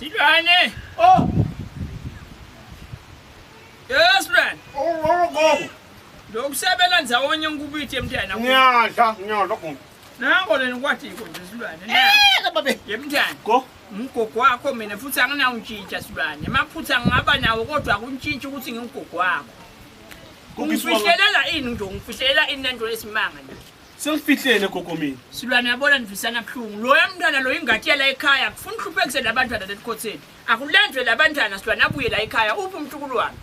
Silwane. Oh. Yes, Silwane. Oh, oh, gogo. Lokusebela ndzawonye ngikubithe mntana. Ngiyadla, ngiyadla gogo. Nango lena kwatiko nje silwane. Eh, babe. Yemntana. Go. Umgogo wakho mina futhi anginawuntshintsha silwane. Emaphutha ngingaba nawo kodwa akuntshintshi ukuthi ngimgogo wakho. Ungifihlelela ini nje ungifihlelela ini lento lesimanga nje. Sengifihlele gogo mina. Silwane yabona nivisana buhlungu. Loya mntwana lo ingati yala ekhaya kufuna uhluphekise labantwana letikhotheni. Akulandwe labantwana silwane abuye la ekhaya. Uphi umntukulu wami?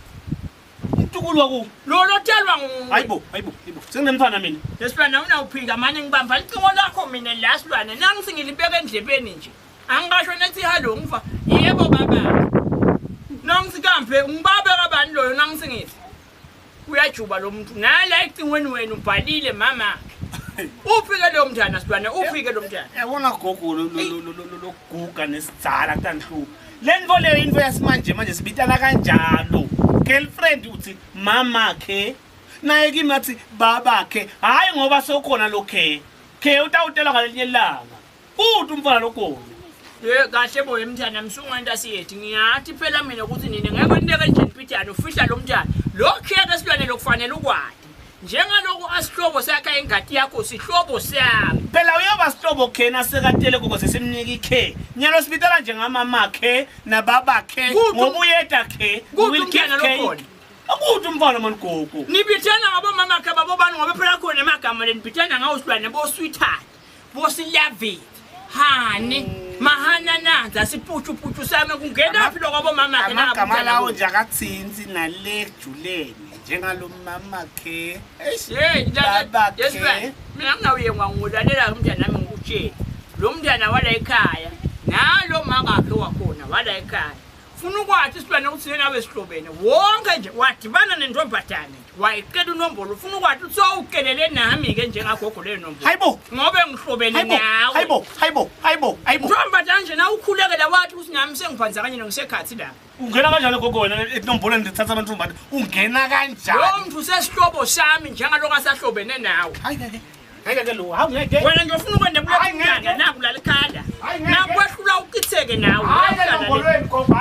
Umntukulu waku. Lo lotalwa ngu. Hayibo, hayibo, hayibo. Senginemntwana mina. Lesilwane awunawuphika mane ngibamba licingo lakho mina la silwane nangisi ngilibeka endlebeni nje. Angisho nethi hallo ngiva yebo baba. Nangisi kambe ngibabe kabani loyo nangisi ngithi. Uyajuba lo muntu nala ecingweni wena ubhalile mama. Uphi ke lo mntana silwane uphi ke lo mntana? Yabona gogo lo lo lo lo lokuguga nesidzala kutanhlupha. Le nto leyo into yasimanje manje sibitana kanjalo. Girlfriend uthi mama khe naye kimi athi baba khe hayi ngoba sokhona lo khe khe utawutelwa ngalelinye ilanga Uthi umfana lokona. Ye kahle boy mntana msungwenta siyethi ngiyathi phela mina ukuthi nini ngeke nibeke nje impitshana ufihla lo mntana. Lokhu ke silwane lokufanele ukwati. Njengaloku asihlobo sakhe ingadi yakho sihlobo sami. Phela uyoba sihlobo khe nasekatele koko sesimnika ikhe. Nyalo sibitana nje ngamama khe nababa khe Kuthi- ngoba uyeta khe. Kuthi Will umntana give cake. lokhona. Akuthi umfana mani gogo. Nibithana ngabomama khe babobani ngoba phela khona emagama lenibithana ngawo silwane bo sweetheart. Bosilavit. Hani mahanananza siputshuputshu sami kungenaphi lokho abomama khe Amagama lawo nje akathinsi nale kujuleni njengalo mama khe. Eish. Hey, Baba yes khe. man. Mina ngingawuyengwa ngulalela umntana nami ngikutshele. Lo mntana wala ekhaya, nalo makakhe wakhona wala ekhaya. Funa ukwathi isilwane ukuthi nawe sihlobene. Wonke nje wadibana nentombazane nje. Wayiqela unombolo. Ufuna ukwathi uthi sowukelele nami ke njengagogo leyo nombolo. Hayibo. Ngobe ngihlobene Hayibo. nawe. Hayibo. Hayibo. Hayibo. Hayibo. Ntombazane nje na ukhulekela wathi ukuthi nami sengiphanzakanye ngisekhathi la. Ungena kanjani gogo wena enombolweni ndithatha amantombazane? Ungena Lo kanjani? muntu usesihlobo sami njengaloko asahlobene nawe. Hayi ngeke. Hayi ngeke lo. Hawu ngeke. wena nje ufuna ukwenda Hayi, ngeke. kulomntana naku lalikhala Hayi, ngeke. nakwehlula uchitheke nawe Hayi Uyahlala le. enombolweni gogo.